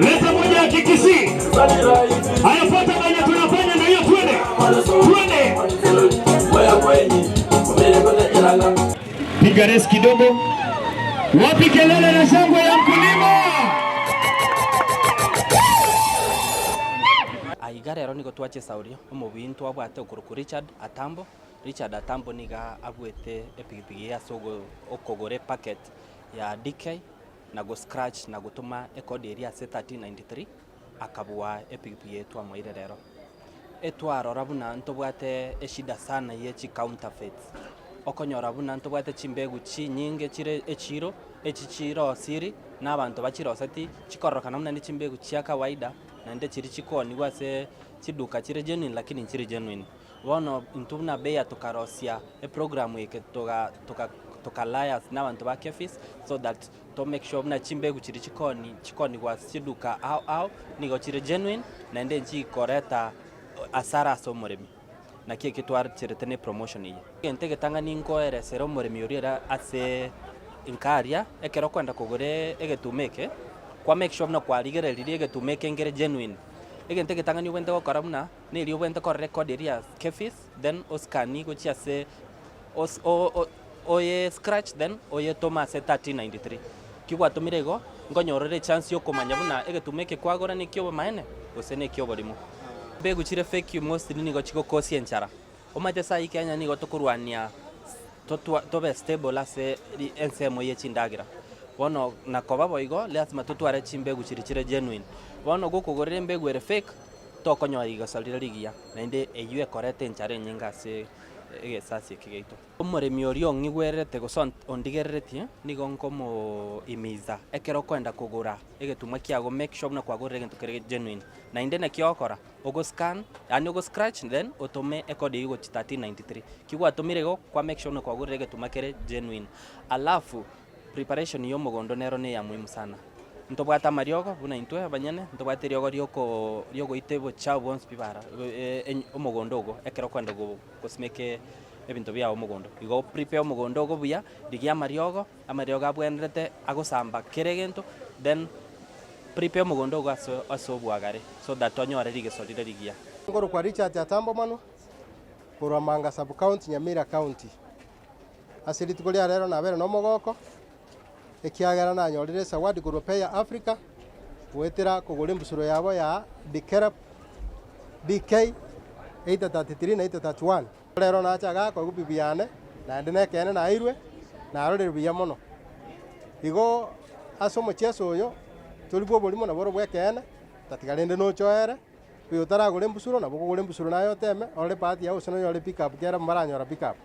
Leta moja ya Kikisii. Haya, fuata venye tunafanya na hiyo, twende twende, piga resi kidogo. Wapi kelele na shangwe ya mkulima? Aiga rero nigo twachesauria omobui ntwabwate okorokwa Richard Atambo. Richard Atambo nigo abuete epigipigi eye ase okogora epacket ya DK na go scratch na gotoma ekodi eria ase 1393 akabua epigipigi eye twamoeire rero. Etwarora buna ntobwate eshida sana ye chi counterfeits, okonyora buna ntobwate chimbegu chinyinge chire echiro, echi chirosiri na abanto bachiroseti chikororokana buna ne chimbegu chia kawaida naende chiria chikoonigwa ase chiduka chire genuine lakini nchiri genuine. Bono intwe buna Bayer tokarosia eprogram eke toga toka toka alliance na abanto ba Kefis so that to make sure buna chimbegu chiria chikoni chikonigwa ase chiduka ao ao nigo chire genuine naende nchikoreta hasara ase omoremi. Naki ekio twacherete na epromotion eye. Egento egetang'ani nkoeresera omoremi oria ere ase nka aria, ekero okoenda kogora egetuma eke, kwa make sure buna kwarigereririe egetuma eke nkere genuine. Egento egetang'ani obwenerete gokora buna. Nerio obwenerete korora ekodi eria ya Kefis, then oscanie gochia ase os o o oye scratch then oyetome ase 1393. Ki gwatomire igo, nkonyora ore echance ya okomanya buna egetuma eke kwagora na eki'obomaene gose na eki'oborimo. Mbegu chire fake mostly nigo chigokosia enchara. Omanyete sai Kenya nigo tokorwania totwa tobe stable ase ri ensemo ye chindagera. Bono nakoba boigo lasima totware chimbegu chiria chire genuine. Bono gokogorera embegu ere fake. Tokonyora rigoso rire rigiya, naende eyio ekoreta enchara enyinge ase egesasi eke giaito. Omoremi oria ong'igwererete gose ondigereretie, nigo nkomohimiza ekero okoenda kogora egetumwa kiago make sure buna kwagorire egento kere genuine. Naende naki ogokora, ogo scan yaani ogo scratch then otome ekodi eyio gochia 1393. Ki gwatomire igo, kwa make sure buna kwagorire egetumwa kere genuine. Alafu Preparation y'omogondo nero neya muhimu sana. Ntobwate amariogo buna intwe abanyene, ntobwate eriogo rioko riogoita obochafu bwonsi pi bara omogondo ogo ekero okoenda go gosimeka ebinto biago mogondo. Igo prepare omogondo ogo buya, rigia amariogo, amariogo abwenerete agosamba kera egento, then prepare omogondo ogo ase ase obwagare so that onyore rigeso rire rigiya. Nkorokwa Richard Atambo Manwa, korwa Manga Sub County, Nyamira County. Ase rituko ria rero nabere nomogooko, ekiagera nanyorire esawadi korwa Peya Africa, goetera kogora embusuro yabo ya Dikerep DK 833 na 831. Rero nacha igaa koigwa bibi yane, naende nekeene naeirwe, narorire buya mono. Igo ase omochieso oyo, tori bw'oborimo nabo ore obw'ekeene, tatiga rende nochoere. Oyo otaragora embusuro, nabo okogora embusuro naye oteme, orore ebahati yao gose nonyore pick up kera mbaranyora pick up.